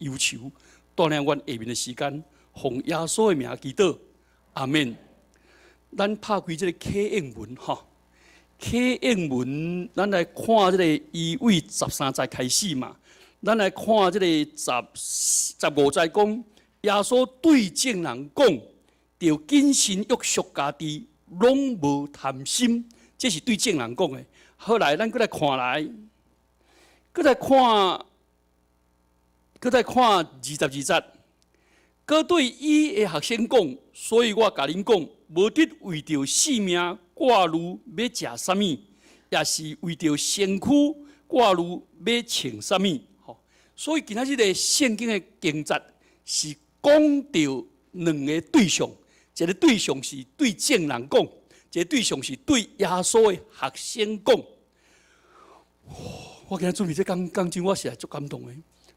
憂愁，帶領阮下面的時間，奉耶穌的名祈禱，阿們。咱拍開這個啟應文吼，啟應文，咱來看這個伊對13節開始嘛。咱來看這個15節講，耶穌對眾人講，著謹慎約束家己，攏無貪心，這是對眾人講的。好來，咱閣來看來，閣來看，閣來看22節。閣對伊的學生講，所以我共恁講，無得為著性命掛慮欲食啥物，抑是為著身軀掛慮欲穿啥物。吼，所以今仔日個聖經的經節是講著兩個對象，一個對象是對眾人講，一個對象是對耶穌的學生講。我今仔準備這講講真，我實在足感動的。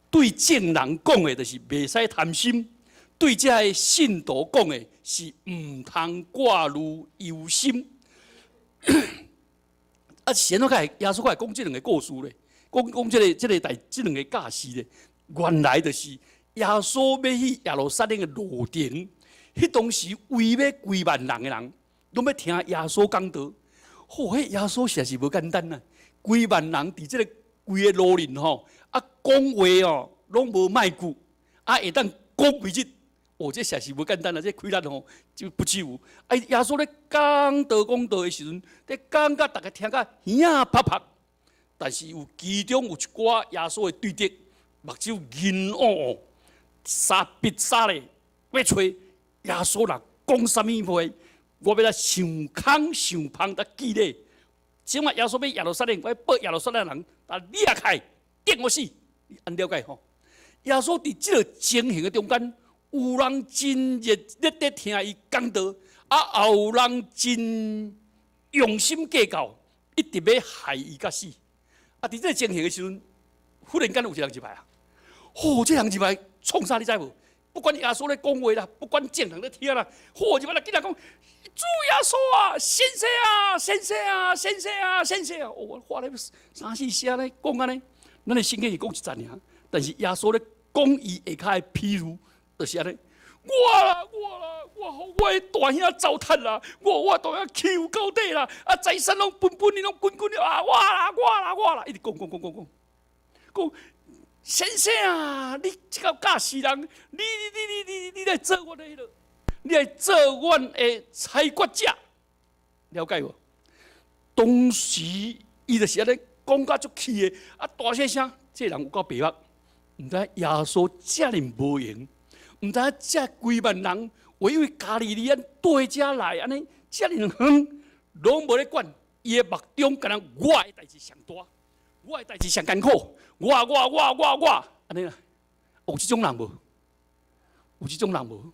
對眾人講的，就是袂使貪心；對這个信徒講的，是毋通掛慮憂心。啊，是按怎會耶穌會講這兩個故事咧？講講這個代這兩個教示咧？原來就是耶穌欲去耶路撒冷的路程，彼當時圍欲幾萬人的人，攏欲聽耶穌講道。吼，彼耶穌實在是無簡單啊！幾萬人佇這個規個路裡吼，啊，講話哦，攏無麥句，啊，會當講幾日，哦，這實在是無簡單啊！這氣力吼就不只有。啊，耶穌咧講道講道的時陣，咧講甲逐家聽甲耳仔拍拍，但是有其中有一寡耶穌的對敵，目睭銀烏烏，三筆三咧欲揣耶穌若講啥物話，我欲來想空想芳得記咧。這擺耶穌欲耶路撒冷，我欲報耶路撒冷人，共掠開，電予死，你按了解吼？耶穌佇這個情形的中間，有人真熱熱咧聽伊講道，啊，也有人真用心計較，一直欲害伊共死。啊，佇這個情形的時陣，忽然間有一個人入來啊！吼，這個人入來創啥你知無？不管耶穌咧講話啦，不管眾人咧聽啦，吼，入來竟然講：主耶穌啊，先生啊，先生啊，先生啊，先生啊！哦，話咧三四聲咧講按呢，咱的聖經是講一節爾，但是耶穌咧講伊下跤的譬喻，就是按呢。我啦，我啦，我予我的大兄糟蹋啦，我大兄欺負到底啦，啊，財產攏分分，伊攏滾滾啊，我啦，我啦，我啦，一直講講講講講，講先生啊，你這個教死人，你你你你你來做阮的彼個，你來做阮的裁決者，了解無？當時伊就是按呢講甲足氣的，啊，大細聲，這個人有夠白目，毋知耶穌遮爾無閒。毋知影這幾萬人圍為加利利按對遮來按呢，遮爾遠，攏無咧管。伊的目中，敢若我的代誌上大，我的代誌上艱苦，我我我我我，按呢啦。有這種人無？有這種人無？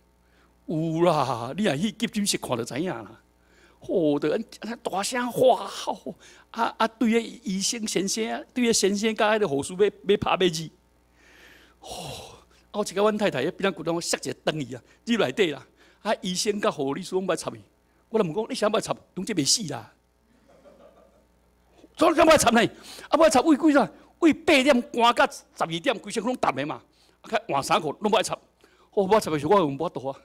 有啦！你若去急診室看就知影啦。吼，就按按大聲喊，啊啊！對个醫生先生，對个先生佮彼個護士欲欲拍欲字，吼！啊！我一個阮太太彼邊仔骨頭摔一個轉去啊，入內底啦。啊！醫生佮護理師攏欲插伊，我就問講：你啥欲插？講這袂死啦。所以敢欲插呢？啊！欲插為幾啥？為8點寒到12點，規身攏澹的嘛。啊，換衫褲攏欲插。哦，欲插的時候我無法度啊。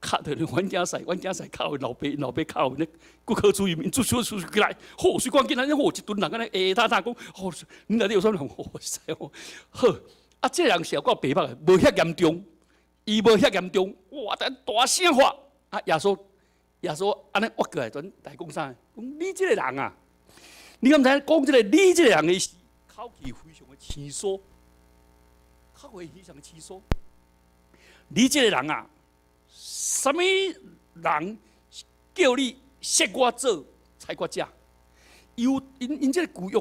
敲著阮囝婿，阮囝婿敲老爸，老爸敲咧骨科主任，𪜶出出出起來，吼！水趕緊按呢，吼！一陣人按呢，會會塔塔講，吼！恁內底有啥物人？吼！實在吼，好。啊！這個人是有夠白目的，無遐嚴重，伊無遐嚴重，哇！但大聲喊，啊！耶穌，耶穌按呢挖過來，陣來講啥？講你這個人啊，你敢知影講這個你這個人的口氣非常的生疏，口氣非常的生疏。你這個人啊，啥物人叫你設我做裁決者？有𪜶𪜶這個舊約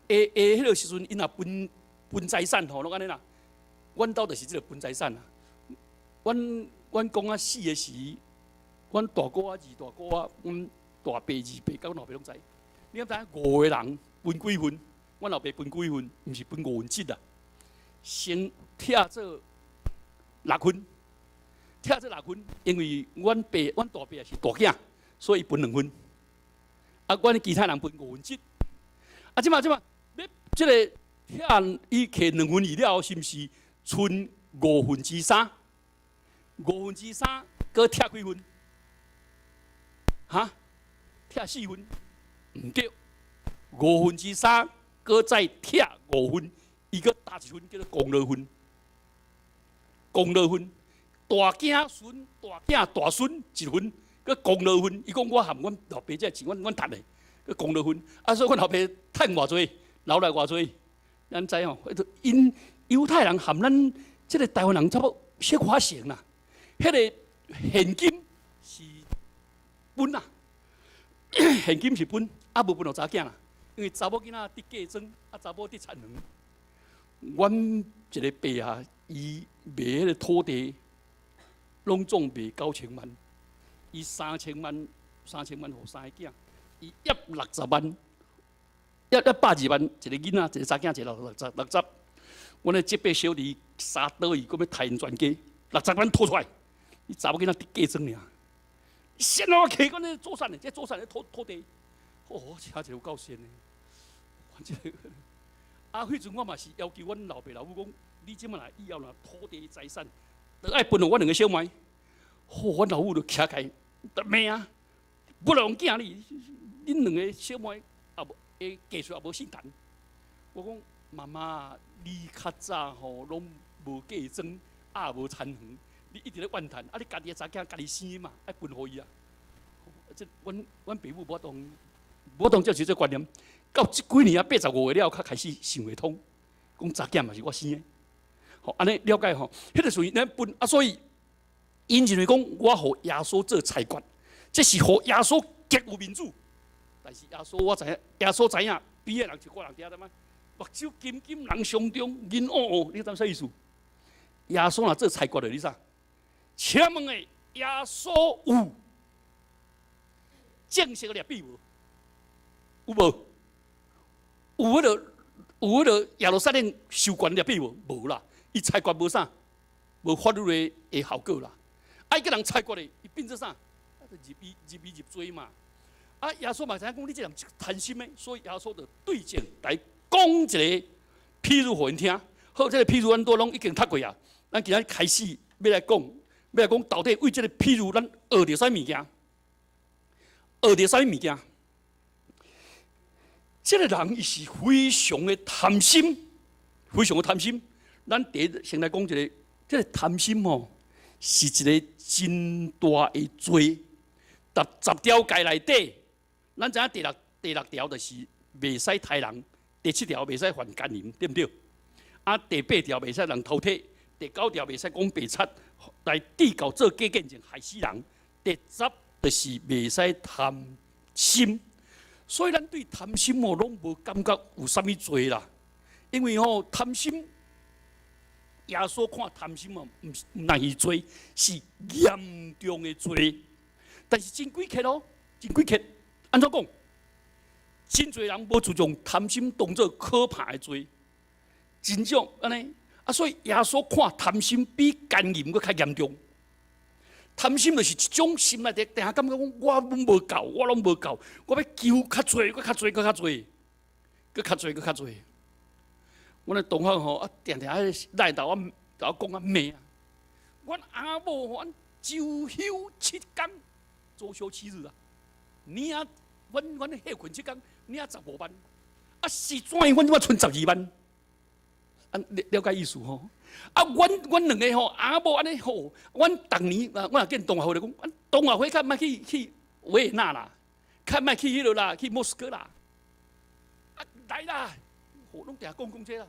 的的彼個時陣，𪜶若分分財產吼，攏按呢啦。阮兜就是這個分財產啊。阮阮公仔死的時，阮大姑仔、二大姑仔、阮大伯、二伯佮阮老爸攏知。你敢知影五個人分幾份？阮老爸分幾份？毋是分五分之一啊，先拆做六份，拆做六份，因為阮爸、阮大伯也是大囝，所以分兩份。啊，阮其他人分五分之一。啊，這擺這擺，欲這個拆伊摕兩分二了後，是毋是賰五分之三，五分之三，閣拆幾份？哈？拆四份？毋對，五分之三，閣再拆五份，伊閣加一份叫做功勞份。功勞份，大囝孫、大囝大孫一份，閣功勞份。伊講我含阮老爸這錢，阮趁的，閣功勞份。啊，所以阮老爸趁偌濟，留來偌濟，咱知吼？𪜶猶太人含咱這个台灣人差不多小可像啦。彼个現金是分啊，現金是分，啊無分予查囝啦，因為查某囡仔得嫁妝，啊查某得田園。阮一个爸啊，伊賣彼个土地，攏總賣9000萬，伊三千萬，三千萬予三个囝，伊挹60萬，挹120萬，一个囡仔，一個查囝，一個六十六十。阮的這輩小弟三刀伊，閣欲刣𪜶全家，六十萬吐出來，伊查某囡仔得嫁妝爾。先我揢阮的祖產的，這祖產的土地，哦，這一個有夠善的，這個。啊，彼陣我嘛是要求阮老爸老母講，你這馬若以後若土地財產，都愛分予阮兩個小妹。吼，阮老母就徛起來，罵啊，不讓囝你，恁兩個小妹也無會嫁出也無姓陳。我講媽媽，你較早吼攏無嫁妝，也無田園，你一直咧怨嘆，啊，你家己的查囝家己生的嘛，愛分予伊啊。這阮爸母無法度，無法度接受這個觀念。到這幾年啊，85歲了，才開始想會通，講查囝嘛是我生的，吼，按呢了解吼。彼個時陣咱分啊，所以𪜶認為講我予耶穌做裁決，這是予耶穌極有面子。但是耶穌我知影，耶穌知影，邊个人一個人佇遐嗎？目睭金金，人相中，面烏烏，你知啥意思？耶穌若做裁決的，你啥？請問的耶穌有正式的立碑無？有無？有彼個耶路撒冷授權立碑無？無啦，伊裁決無啥，無法律的效果啦。愛叫人裁決的，伊變做啥？啊，就入伊入罪嘛。啊，耶穌嘛知影講你這人貪心的，所以耶穌就對症來講一個譬喻予𪜶聽。好，這個譬喻阮都攏已經讀過啊。咱今仔開始欲來講到底為這個譬喻，咱學著啥物件？學著啥物件？這個人伊是非常的貪心，非常的貪心。咱第一先來講一個，這個貪心吼，是一個真大的罪。十條誡內底，咱知影第六條就是袂使刣人，第七條袂使犯姦淫，對毋對？啊，第八條袂使人偷提，第九條袂使講白賊，來締到做假見證害死人。第十就是袂使貪心。所以咱對貪心哦，攏無感覺有啥物罪啦。因為吼貪心，耶穌看貪心哦，毋是毋但是罪，是嚴重的罪。但是真詭譎哦，真詭譎。按怎講？真濟人無注重貪心當做可怕的罪，真少按呢啊，所以耶穌看貪心比姦淫閣較嚴重。貪心就是一種心內底定定感覺講，我攏無夠，我攏無夠，我欲求較濟，閣較濟，閣較濟，閣較濟，閣較濟。阮的同學吼啊，定定喺內頭啊，共我講啊罵啊。阮阿某吼，阮周休七工，周休七日啊，領阮歇睏七工，領15萬，啊是怎樣？阮這擺賰12萬，啊了了解意思吼？啊，阮兩个吼，阿某按呢吼，阮逐年啊，我若見同學會就講，阮同學會較莫去維也納啦，較莫去彼落啦，去莫斯科啦。啊來啦，吼攏定講講這啦，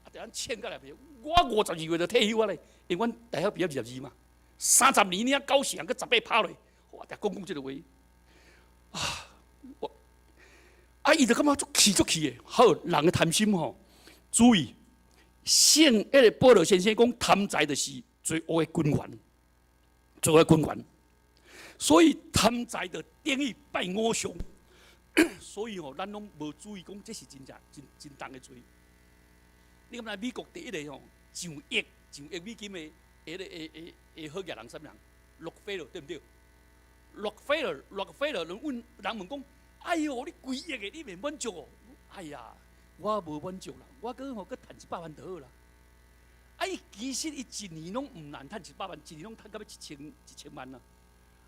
啊定咱凊甲來袂，我52歲就退休啊咧，因為阮大學畢業22嘛，30年領九成，閣18趴咧，我定講講這个話，啊，我啊伊就感覺足氣足氣的，好，人的貪心吼，注意。聖彼个保羅先生講，貪財就是罪惡的根源，罪惡的根源。所以貪財就等於拜偶像。所以吼，咱攏無注意講，這是真正真真重的罪。你敢知美國第一个吼上億美金的彼个會好額人啥物人？洛克菲勒對毋對？洛克菲勒，洛克菲勒，人問人問講：哎喲，你幾億的，你袂滿足哦？哎呀，我無滿足啦，我閣吼閣趁100萬就好啦。啊，伊其實伊一年攏毋難趁100萬，一年攏趁到欲1000萬啊！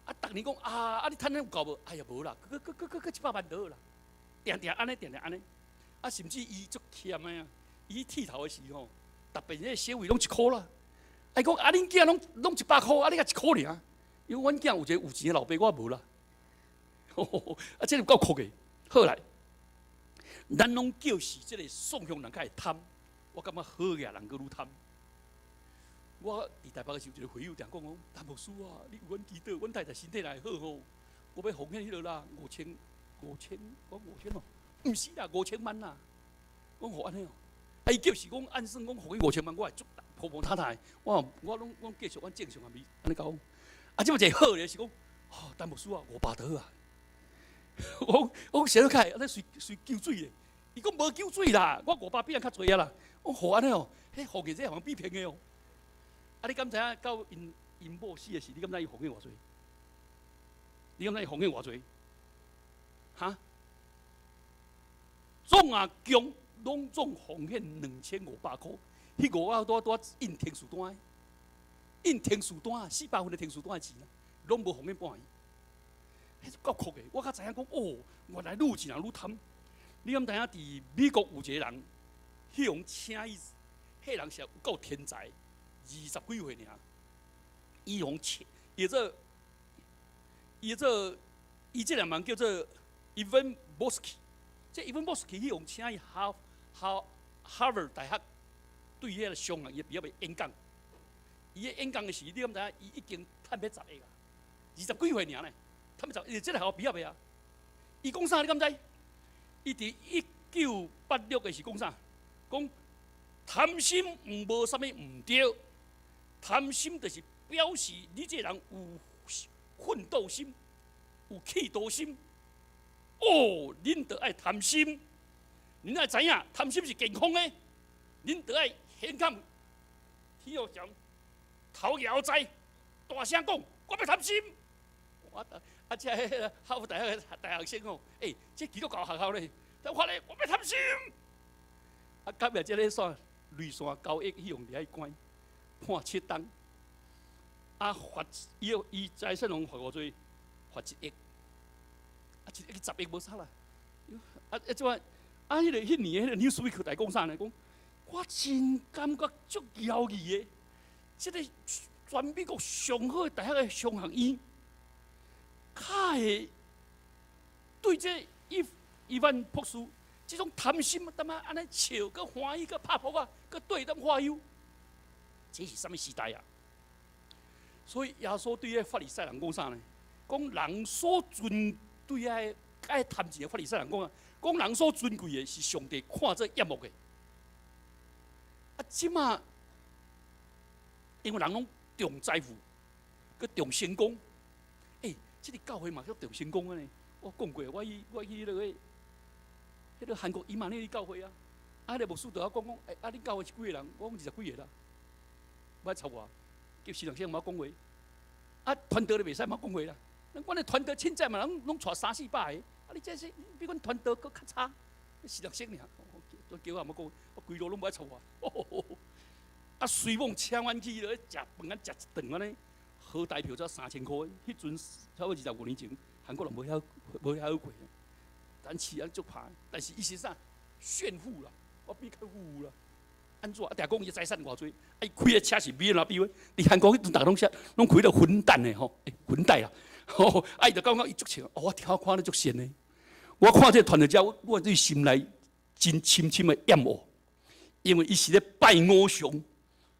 啊，逐年講啊，啊你趁得有夠無？哎呀，無啦，閣閣閣閣閣一百萬就好啦。定定按呢，定定按呢。啊，甚至伊足儉的啊！伊剃頭的時吼，特別那個小費攏一箍啦。啊，伊講啊，恁囝攏攏100箍，啊，你才一箍爾。因為阮囝有一個有錢的老爸，我無啦。啊，這個夠酷的。好來，咱攏叫是這個宋鄉人較會貪，我感覺好額人閣愈貪。我佇台北的時候，一個會友定講講，陳牧師啊，你為阮祈禱，阮太太身體若會好吼，我欲奉獻彼落啦，五千五千，講五千哦，毋是啦，5000萬啦。講予按呢哦，啊伊就是講按算講予伊五千萬，我會足婆婆太太，我我攏攏繼續按正常啊，按呢講。啊，這麼一個好咧是講，哦，陳牧師啊，500就好啊。我我講啥物開？按呢隨隨救水咧。伊講無救水啦，我五百比人較濟啊啦。我予按呢哦，彼奉獻這互人比騙的哦。啊！你敢知影到𪜶𪜶某死的時，你敢知伊奉獻偌濟？你敢知伊奉獻偌濟？哈？總啊共攏總奉獻2500箍，彼五仔拄拄印天書單，印天書單，400份的天書單的錢，攏無奉獻半彼夠酷的，我較知影講哦，原來愈錢人愈貪。你敢知影？佇美國有一個人，彼予請伊，彼人是有夠天才。二十幾歲爾，伊予請，伊做，伊做，伊這個人叫做 Evan Boesky，這 Evan Boesky 彼予請伊哈哈哈佛大學對彼個商學院畢業演講。伊咧演講的時，你敢知影？伊已經趁欲10億啊，二十幾歲爾呢，趁欲十億，這個學校畢業的啊。伊講啥？你敢知？伊佇1986的時講啥？講貪心毋無啥物毋對。貪心就是表示你這個人有奮鬥心、有企圖心。哦，恁著愛貪心，恁愛知影貪心是健康的，恁著愛顯看天後講頭搖在大聲講，我欲貪心。我啊，這彼哈佛大學的大學生哦，欸，這基督教學校咧，我咧我欲貪心。啊，到尾這个煞雷山交易彼予掠去關。判7冬，啊罰伊伊財產攏罰偌濟？罰1億，啊一億10億無啥啦。啊啊這擺啊，彼個彼年彼個 Newsweek 來講啥呢？講我真感覺足訝異的，這個全美國上好的大學的商學院，較會對這伊伊萬博士這種貪心，淡仔按呢笑，閣歡喜，閣拍噗仔，閣對伊當發憂。這是啥物時代啊？所以耶穌對彼法利賽人講啥呢？講人所尊對愛愛貪錢的法利賽人講啊，講人所尊貴的是上帝看做厭惡的。啊，這馬因為人攏重財富，閣重成功。欸，這个教會嘛叫重成功的呢。我講過，我去彼个韓國以馬內利教會啊，啊，彼个牧師就我講講，欸，啊，恁教會是幾个人？我講20幾個啦。莫插我，叫新人先毋好講話。啊，傳道咧袂使毋好講話啦。阮的傳道凊彩嘛，攏攏帶三四百個。啊，你這是比阮傳道閣較差，是六星爾。都叫我毋好講，我規路攏無愛插我。啊，隨便請阮去彼落食飯，啊，食一頓按呢，好台票才3000箍。彼陣差不多25年前，韓國人無遐無遐好過。咱市啊足歹，但是伊是啥？炫富啦，我比較富啦。按怎？啊，定講伊財產偌濟，啊，伊開的車是 BMW，佇韓國彼陣逐家攏啥，攏開著混蛋的吼，欸，混代啦，吼，啊，伊就感覺伊足笑，我聽我看咧足羨的。我看這個傳道者，我我對心內真深深的厭惡，因為伊是咧拜偶像、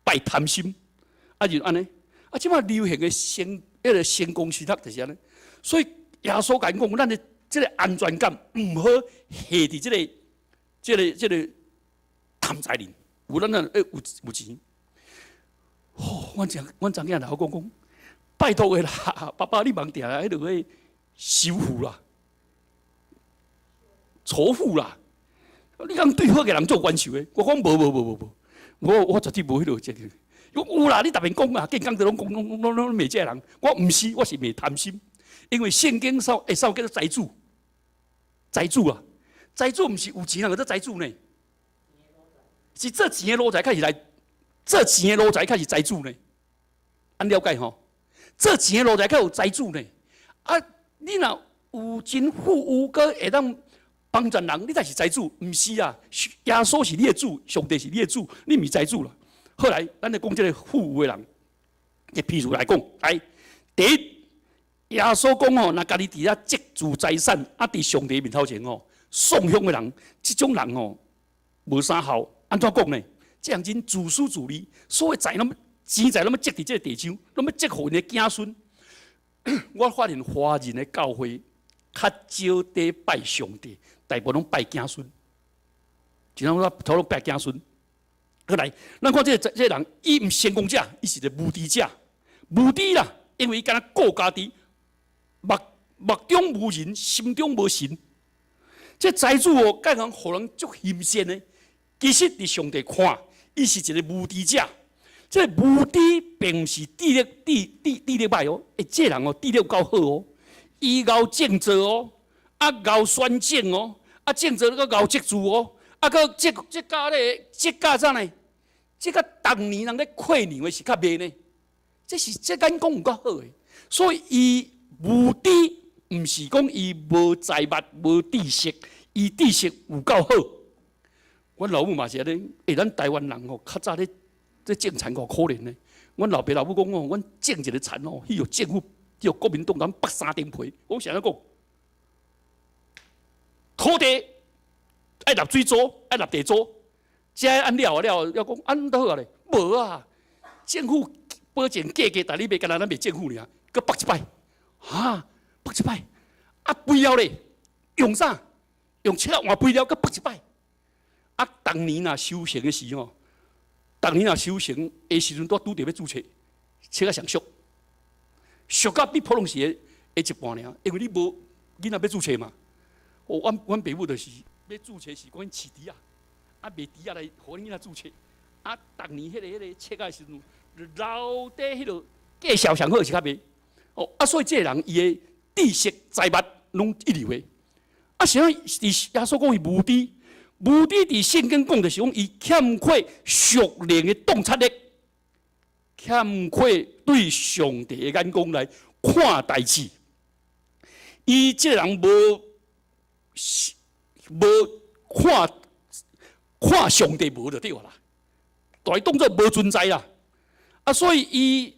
拜貪心，啊就按呢，啊，這馬流行的成彼個成功神學就是按呢，所以耶穌共𪜶講，咱的這个安全感毋好下佇這个、這个、這个貪財裡。有咱那欸有有錢，吼！阮查阮查囝來我講講，拜託的啦，爸爸你茫定來彼落去修復啦、仇富啦，你敢對好个人做冤仇的？我講無無無無無，我我絕對無彼落這個。講有啦，你逐遍講啊，健講都攏講攏攏攏罵這個人，我毋是，我是罵貪心，因為聖經說會說叫做財主，財主啊，財主毋是有錢人叫做財主呢。是做錢的奴才，開始來做錢的奴才較是財主呢？按了解吼？做錢的奴才較有財主呢？啊，你若有真富有，閣會當幫助人，你才是財主，毋是啊？耶穌是你的主，上帝是你的主，你毋是財主啦。後來，咱來講這個富有的人，一譬如來講，來，第一，耶穌講吼，若家己佇遐積聚財產，啊，佇上帝面頭前吼，送香的人，這種人吼，無啥效。按怎講呢？這人真自私自利，所有財攏錢財攏欲積佇這個地上，攏欲積予𪜶的子孫。我發現華人的教會較少佇拜上帝，大部分攏拜子孫。就像我頭攏拜子孫。過來，咱看這個人，伊毋是成功者，伊是個無知者，無知啦，因為伊敢若顧家己，目目中無人，心中無神。這財主哦，蓋人予人足欣羨的，其實佇上帝看，伊是一個無知者。這個無知並毋是智力、智智智力歹哦，欸，這個人哦，智力夠好哦，伊𠢕種作哦，啊𠢕選種哦，啊種作閣𠢕積聚哦，啊閣積積甲咧，積甲啥呢？積甲逐年人咧過年的是較賣呢。這是這眼光有夠好的，所以伊無知，毋是講伊無財物、無知識，伊知識有夠好。阮老母嘛是按呢，欸，咱台灣人吼，較早咧咧種田夠可憐呢。阮老爸老母講哦，阮種一个田哦，彼個政府叫國民黨共剝三層皮。我啥物講？土地愛納水租，愛納地租，這按了了了講按倒好啊咧？無啊，政府保證價格，但你賣干焦咱賣政府爾，閣剝一擺，哈，剝一擺，啊肥料咧，用啥？用車換肥料，閣剝一擺。啊，逐年若收成的時吼，逐年若收成的時陣，拄拄著欲註冊，冊較上俗，俗甲比普通時的一半爾，因為你無囡仔欲註冊嘛。哦，阮阮爸母就是欲註冊是講飼豬仔，啊賣豬仔來予阮囡仔註冊。啊，逐年彼個冊仔的時陣，留底彼個價數上好是較賣。哦，啊，所以這個人伊的知識財物攏一流的。啊，啥物佇耶穌講伊無知，無知佇聖經講就是講伊欠缺屬靈的洞察力，欠缺對上帝的眼光來看代誌。伊這個人無無看看上帝無就對啦，伊當做無存在啦。啊，所以伊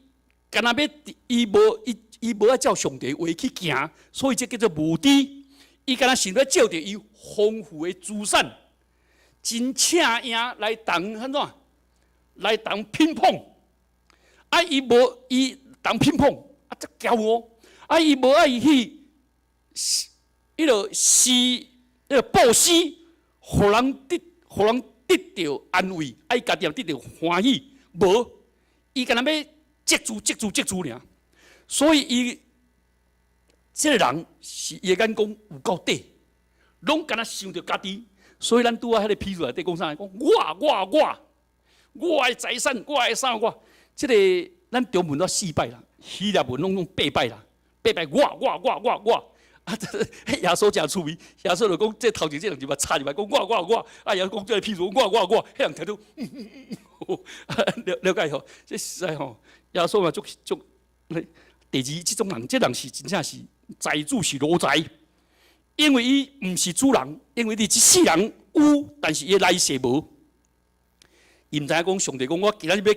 干焦欲伊無伊伊無愛照上帝話去行，所以這叫做無知。伊干焦想欲借著伊豐富的資產，真請贏來同按怎？來同拼碰。啊，伊無伊同拼碰，啊，足驕傲。啊，伊無愛去，彼個施，彼個布施，予人得著安慰，啊，伊家己也得著歡喜。無，伊干焦欲積聚、積聚、積聚爾。所以伊這個人是伊的眼光有夠短，攏干焦想著家己。所以咱拄仔彼個譬喻內底講啥？講我我我，我的財產，我的啥我。這個咱中文攏四擺啦，希臘文攏講八擺啦，八擺我我我我我。啊，這耶穌誠趣味，耶穌就講這頭前這兩字嘛插入來講我我我，啊，耶穌講這個譬喻我我我，彼人聽著，了了解吼？這實在吼，耶穌嘛足足。第二，這種人，這人是真正是財主是奴才，因為伊毋是主人，因為佇這世人有，但是伊來世無。伊毋知影講上帝講我今仔日欲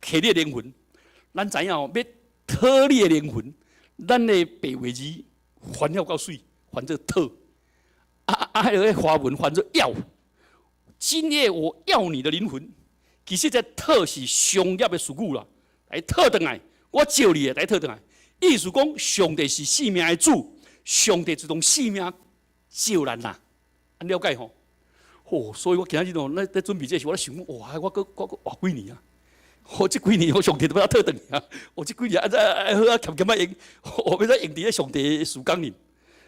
挾你的靈魂，咱知影哦，欲討你的靈魂，咱的白話字翻了夠媠，翻做討，啊啊，彼个華文翻做要。今夜我要你的靈魂，其實這討是商業的術語啦，來討轉來。我借你的來討轉來，意思講上帝是生命的主，上帝自動生命召咱啦，按了解吼？哦，所以我今仔日哦，咧咧準備這時，我咧想講，哇，我閣我閣活幾年啊？我這幾年我上帝都欲討轉來啊！我這幾年啊，愛好啊，儉儉仔用，我欲怎用佇咧上帝的時間裡？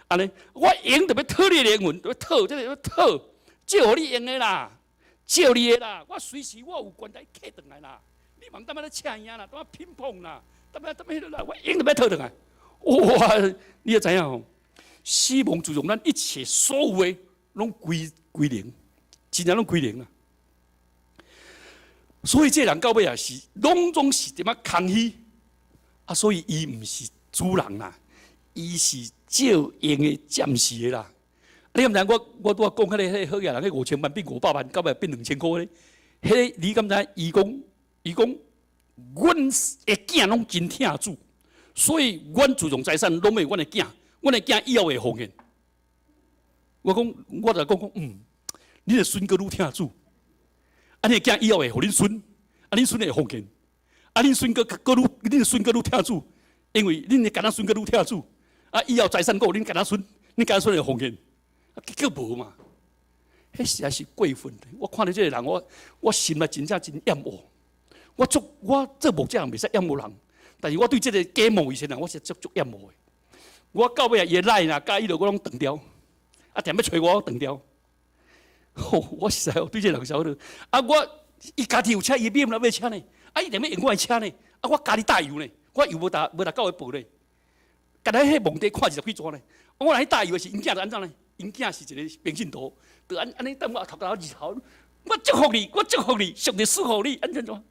按呢，我用著欲討你的靈魂，著欲討，這個欲討，借予你用的啦，借你的啦，我隨時我有權來挾轉來啦。你茫踮遐咧請贏啦，踮遐拼碰啦，踮遐踮彼落啦，我用著欲討轉來。哇！你也知影吼？死亡自從咱一切所有的攏歸歸零，真正攏歸零啊！所以這人到尾也是，攏總是點仔空虛。啊，所以伊毋是主人啦，伊是借用的暫時的啦。你敢知影我我拄仔講彼個好額人，彼5000萬變500萬，到尾變2000箍咧。彼個你敢知影？伊講，阮的囝攏真疼主，所以阮注重財產攏欲阮的囝，阮的囝以後會奉獻。我講，我就講講，你的孫閣愈疼主，啊，你的囝以後會予恁孫，啊，恁孫會奉獻，啊，恁孫閣閣愈，恁的孫閣愈疼主，因為恁的囡仔孫閣愈疼主，啊，以後財產閣予恁囡仔孫，恁囡仔孫會奉獻，啊，結果無嘛，彼實在是過分。我看著這個人，我心內真正真厭惡。我做我做牧者袂使厭惡人，但是我對這個假冒為善人，我是足足厭惡的。我到尾啊，伊的 LINE 啊，佮伊落我攏斷掉，啊，定欲揣我，我斷掉。吼，我實在對這個人曉得。啊，我伊家己有車，伊 BMW 車呢，啊，伊定欲用我的車呢，啊，我家己擔油呢，我油無達教會報呢。敢若彼墓地看20幾逝呢，我若去擔油的時，𪜶囝就按怎呢？𪜶囝是一個平信徒，就按按呢等我頭殼日頭，我祝福你，我祝福你，上帝賜福你，按怎怎？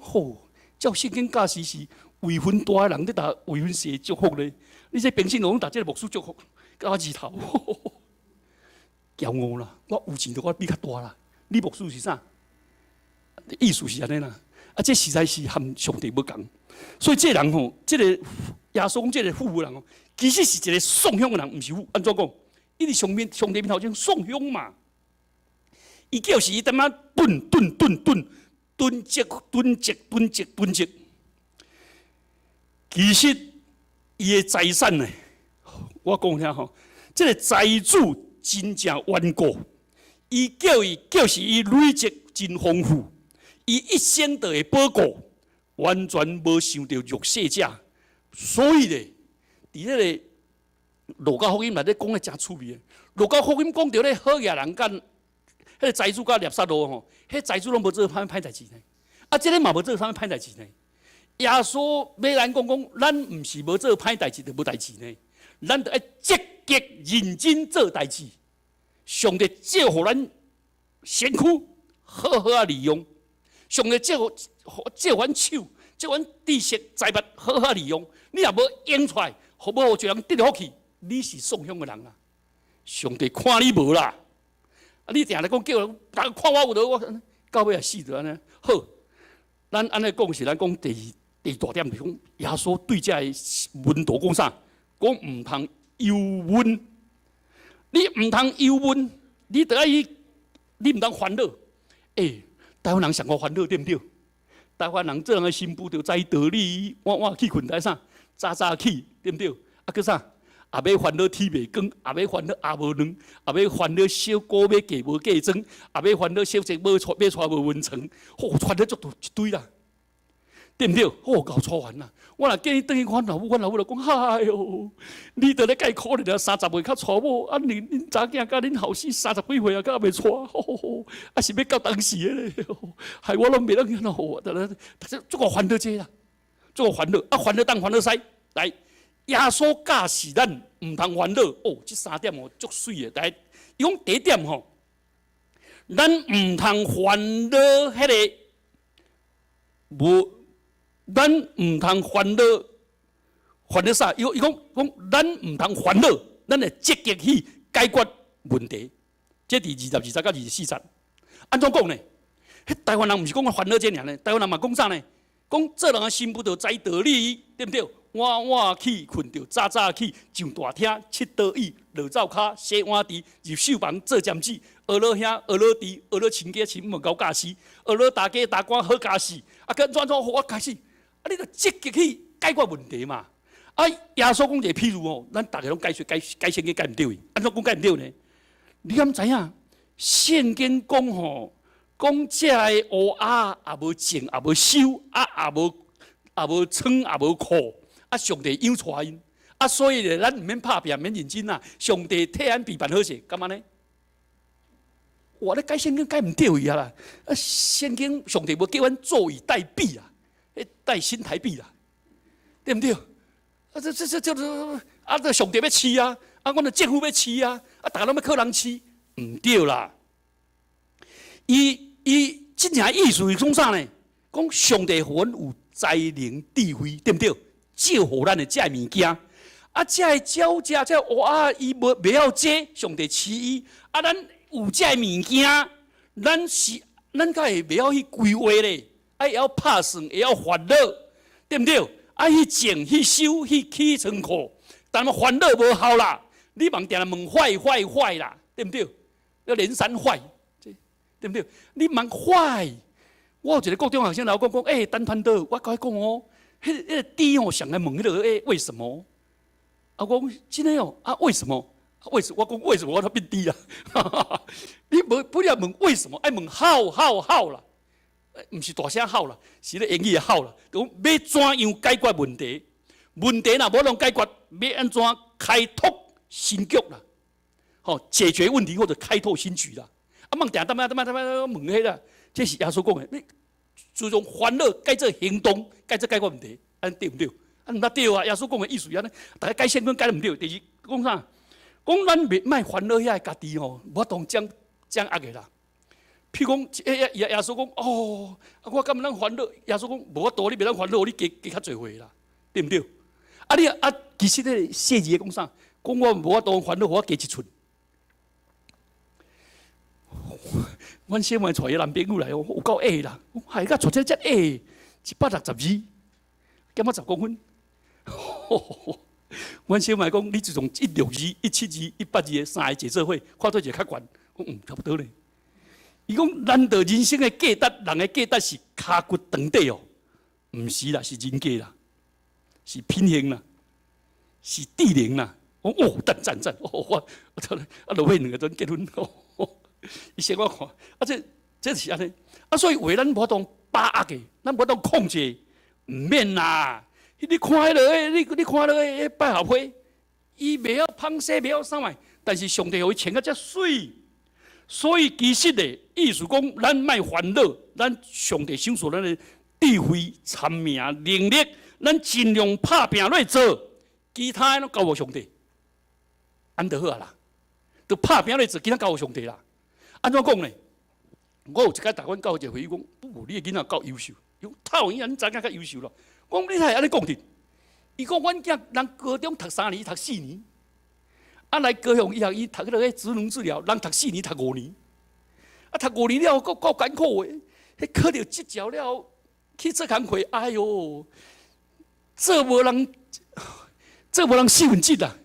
吼，照聖經教示是位份大的人咧，共位份細祝福咧。你這平信徒攏共這個牧師祝福，佮我日頭，驕傲啦！我有錢就我比較大啦。你牧師是啥？意思是按呢啦。啊，這實在是和上帝無仝。所以這個人吼，這個耶穌講這個富人哦，其實是一個送香的人，毋是富。按怎講？伊佇上面上帝面頭前送香嘛。伊就是伊踮仔囤囤囤囤囤積囤積囤積囤積。其實伊的財產呢，我講聽吼，這個財主真正頑固，伊叫伊就是伊累積真豐富，伊一生都會保顧，完全無想著弱勢者。所以咧，佇彼個路加福音內底講得誠趣味的。路加福音講著咧好額人佮彼個財主佮拉撒路吼，彼財主攏無做啥物歹代誌呢。啊，這個嘛無做啥物歹代誌呢。耶穌欲咱講講，咱毋是無做歹代誌就無代誌呢。咱著愛積極認真做代誌。上帝借予咱身軀好好仔利用，上帝借予阮手，借予阮知識財物好好利用。你若無用出來，無予一人得福氣，你是送香的人啊！上帝看你無啦，啊！你定定講叫人，逐家看我有佗，我到尾也死著按呢。好，咱按呢講是咱講第二第大點，就是講耶穌對這个門徒講啥？講毋通憂悶，你毋通憂悶，你著愛去，你毋通煩惱。欸，台灣人上好煩惱對毋對？台灣人做人的新婦著知道理，晚晚去睏，愛啥？早早起，對毋對？啊，閣啥？也欲煩惱天袂光，也欲煩惱鴨無卵，也欲煩惱小姑欲嫁無嫁妝，也欲煩惱小姐欲娶無溫床，吼，煩惱足多一堆啦，對毋對？吼，夠粗煩啦！我若見伊轉去，阮老母，阮老母就講：哎喲，你著咧介可憐啊，30歲較娶某，啊，恁查囝佮恁後生30幾歲啊，閣猶未娶，吼，啊是欲到當時的咧，害我攏袂當按怎好，足夠煩惱這啦，足夠煩惱，啊，煩惱東煩惱西，來。耶穌教示咱毋通煩惱哦，這三點哦足媠的。來，伊講第一點吼，咱毋通煩惱彼个無，咱毋通煩惱煩惱啥？伊講講咱毋通煩惱，咱會積極去解決問題。這佇22節佮24節，按怎講呢？彼台灣人毋是講煩惱這爾呢？台灣人嘛講啥呢？講做人的新婦著知道理，對毋對？晚晚去睏著，早早起上大廳，拭桌椅，落灶跤，洗碗池，入繡房做針黹，學老兄，學老弟，學老親家親母𠢕教死，學老大家大官好家事，啊，閣怎怎予我開始？啊，你著積極去解決問題嘛。啊，耶穌講一個譬喻哦，咱逐家攏解釋解解聖經解毋對，按怎講解毋對呢？你敢知影？聖經講吼，講這个烏鴉也無種也無收，啊也無倉也無庫。啊！上帝養帶𪜶，啊，所以咧，咱毋免拍拚，免認真啊。上帝替咱備辦好勢，敢按呢？哇！你解聖經解毋對去啊啦！啊，聖經上帝無叫阮坐以待幣啊，彼待新台幣啦，對毋對？啊，這這這這啊，這上帝欲飼啊，啊，阮的政府欲飼啊，啊，逐家攏欲靠人飼，毋對啦。伊伊真正意思是講啥呢？講上帝予阮有才能智慧，對毋對？借予咱的這个物件，啊，這个鳥隻、這个烏仔，伊無袂曉這，上帝飼伊。啊，咱有這个物件，咱是咱敢會袂曉去規劃咧？啊，會曉拍算，會曉煩惱，對毋對？啊，去種、去收、去起倉庫，但是煩惱無效啦。你茫定定問 why why why 啦，對毋對？要連三壞，對毋對？你問 why？我有一個高中學生來我講講，欸，陳傳道，我共伊講哦，彼個豬吼上愛問彼個欸，為什麼？啊，我講真的哦，啊，為什麼？為什麼？我講為什麼我都變豬啊？你無不要問為什麼，愛問 how how how 啦，毋是大聲吼啦，是咧英語的 how 啦。講欲怎樣解決問題？問題若無通解決，欲按怎開拓新局啦？吼，解決問題或者開拓新局啦。啊，莫定定踮踮踮踮問彼啦，這是耶穌講的。你注重煩惱，改做行動，改做解決問題，按呢對毋對？啊，毋捌對啊！耶穌講的意思按呢，逐家解聖經解得毋對。第二講啥？講咱袂莫煩惱遐个家己吼，無法度掌掌握的啦。譬如講，欸耶穌講，哦，啊，我感覺咱煩惱？耶穌講，無法度，你袂當煩惱，你加加較濟歲啦，對毋對？啊，你啊，其實咧，細字講啥？講我無法度煩惱，予我加一寸。阮小妹帶伊男朋友來哦，有夠矮啦，係甲帶這遮矮，162，減仔10公分。阮小妹講，你自從162、172、182的三个坐做伙，看佗一个較懸？講嗯，差不多咧。伊講，難道人生的價值，人的價值是跤骨長短哦？毋是啦，是人格啦，是品行啦，是智能啦。我哦，讚讚讚！哦，我我操啊，落尾兩个陣結婚。伊先我看，啊，這是按呢，啊，所以話咱無法度把握的，咱無法度控制，毋免啦。你看彼个，你看彼个百合花，伊袂曉芳洗，袂曉啥物，但是上帝予伊穿甲遮媠。所以其實的意思講，咱莫煩惱，咱上帝賞賜咱的智慧、聰明、能力，咱盡量拍拚落做，其他的攏交予上帝，按就好啊啦。就拍拚落做，其他交予上帝啦。按怎講呢？我有一擺逐阮教一個會議講，哦，你的囡仔夠優秀，伊講透影，你知影較優秀咯。我講你哪會按呢講的？伊講阮囝人高中讀三年，讀四年，啊來高雄醫學院讀彼個職能治療，人讀四年，讀五年，啊讀五年了後，閣夠艱苦的，彼考著執照了後去做工課，哎喲，做無人，做無人四分之一啊！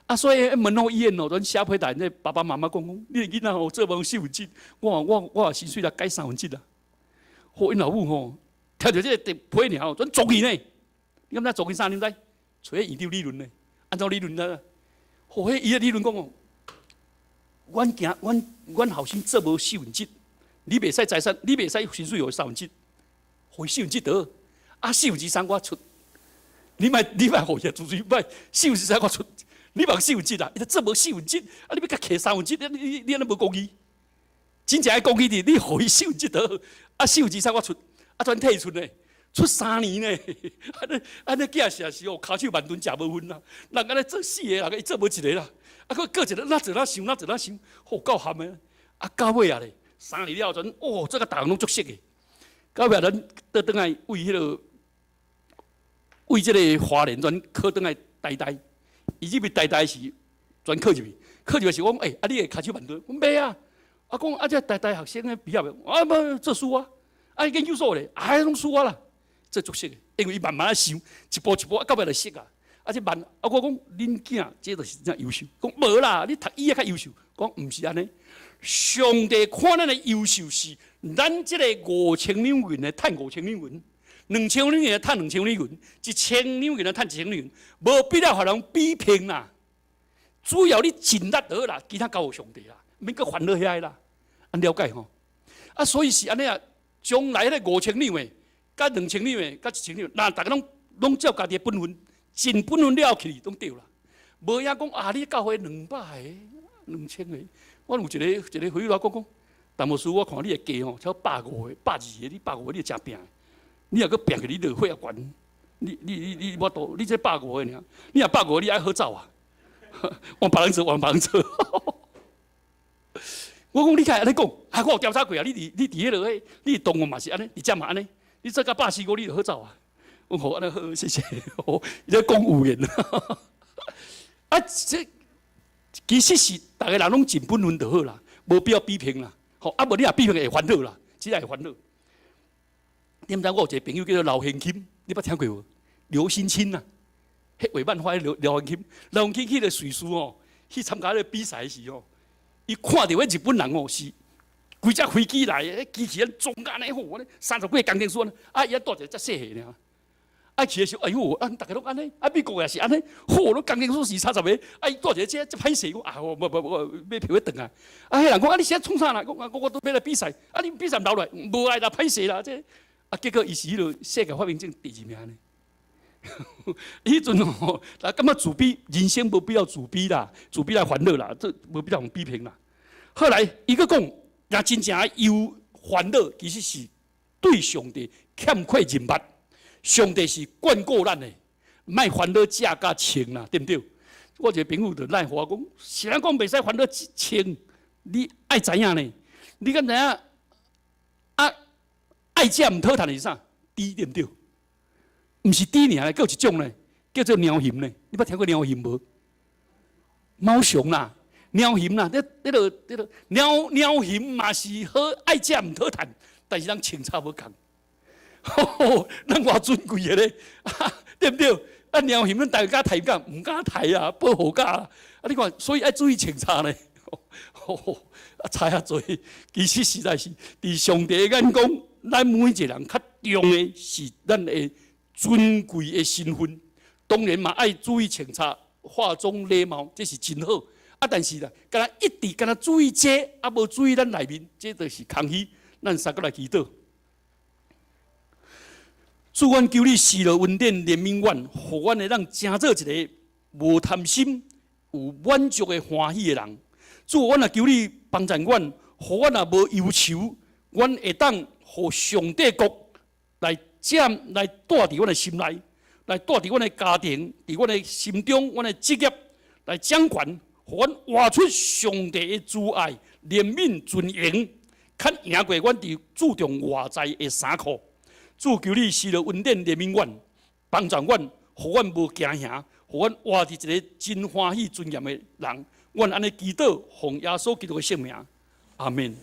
啊，所以門諾醫院哦，阮寫批單，那爸爸媽媽講講，你的囡仔吼做無四分之一，我我我薪水來改三分之一啊。好，𪜶老母吼，聽著這個批爾吼，轉做去呢。你敢知做去啥？你知？揣院長理論呢？按怎理論呢？好，彼伊的理論講哦，阮驚阮阮後生做無四分之一，你袂使財產，你袂使薪水予三分之一，予四分之一得，啊四分之三我出，你莫你莫予伊，純粹莫四分之三我出。你莫四分之一啦，伊就做無四分之一，啊！你欲共揢三分之一，你你你按呢無公義？真正的公義的，你予伊四分之一得，啊四分之三我出，啊轉退出呢？出三年呢？按呢按呢囝實是哦，跤手萬噸食無分啦。人按呢做四個人，伊做無一個啦。啊，閣閣一個，哪做哪想，哪做哪想，好夠含的。啊，到尾啊咧，三年了後陣，哦，這個逐人攏足熟的。到尾咱倒轉來為彼个，為這个花蓮轉考轉來台大。伊入去台大時，轉考入去，考入去時我講，欸，啊你會跤手萬噸？阮袂啊。啊講啊，這台大學生的畢業的，啊無做輸啊，啊研究所咧，啊攏輸啊啦，這足熟的，因為伊慢慢仔想，一步一步啊，到尾就熟啊。啊這慢，啊我講恁囝這就是真正優秀。講無啦，你讀醫的較優秀。講毋是按呢，上帝看咱的優秀是咱這个5000兩銀的趁5000兩銀。2000兩銀趁2000兩銀，1000兩銀趁1000兩銀，無必要予人比拼啦。主要你盡力就好啦，其他交予上帝啦，免閣煩惱遐个啦。按了解吼？啊，所以是按呢啊，將來彼个5000兩的，佮2000兩的，佮1000兩，若逐家攏攏照家己的本分，盡本分了去，攏對啦。無影講啊，你教會200個、2000個，我有一个一个會友講講，陳牧師，我看你的價吼，超150個、120個，你百五個你會誠拚。你若閣拚去，你就血壓懸。你你你你無度，你這百五個爾，你若百五個，你愛好走啊？往別人做，往別人做。我講你敢會按呢講，啊，我有調查過啊，你佇彼落彼，你佇動物嘛是按呢，佇遮嘛按呢，你做甲145你就好走啊。我好按呢好，謝謝。伊咧講有緣。啊，這其實是逐个人攏盡本分就好啦，無必要比拼啦。吼，啊無你若比拼會煩惱啦，只會煩惱。點知我有一個朋友叫做劉賢欽，你捌聽過無？劉新清啊，彼畫漫畫劉賢欽，劉賢欽去個瑞士吼，去參加彼個比賽時吼，伊看著彼日本人吼是規隻飛機來，彼機器人裝按呢好，按呢30幾个工程師，啊，伊帶一个遮細個爾。啊去的時候，哎喲，啊逐家攏按呢，啊美國也是按呢，嚯，攏工程師是30個，啊伊帶一個這這歹勢，講啊，我無無無買票欲轉來。啊，彼人講啊，你是咧創啥啦？講啊，我都欲來比賽，啊你比賽留來，無愛啦，歹勢啦，這啊結果伊是彼落世界發明獎第二名呢。彼陣吼，啊感覺自卑，人生無必要自卑啦，自卑來煩惱啦，這無必要予批評啦。後來伊閣講，若真正有煩惱，其實是對上帝欠缺認捌。上帝是眷顧咱的，莫煩惱食佮穿啦，對毋對？我一個朋友就賴我講，誰人講袂使煩惱穿？你愛知影呢？你敢知影？啊，愛食毋討趁是啥？豬對毋對？毋是豬爾，閣有一種呢，叫做貓熊呢。你捌聽過貓熊無？貓熊啦，貓熊啦，這個貓熊嘛是好愛食毋討趁，但是人穿插無仝。咱偌尊貴的咧，對毋對？啊，貓熊咱大家刣敢？毋敢刣啊，保護甲啊！你看，所以愛注意穿插呢。啊，差遐濟，其實實在是佇上帝的眼光，咱每一個人較重的是咱的尊貴的身份。當然嘛，愛注意穿插、化妝、禮貌，這是真好。啊，但是啦，敢若一直敢若注意這個，啊，無注意咱內面，這就是空虛。咱三個來祈禱。主，阮求你施落恩典，憐憫阮，予阮會當成做一個無貪心、有滿足的歡喜的人。主，阮若求你幫助阮，予阮若無憂愁，阮會當予上帝國來佔、來住佇阮的心內，來住佇阮的家庭，佇阮的心中，阮的職業來掌權，予阮活出上帝的慈愛、憐憫、尊榮，較贏過阮佇注重外在的衫褲。主，求你施落恩典憐憫阮，幫助阮，予阮無驚嚇，予阮活佇一個真歡喜尊嚴的人。阮按呢祈禱，奉耶穌基督的聖名，阿門。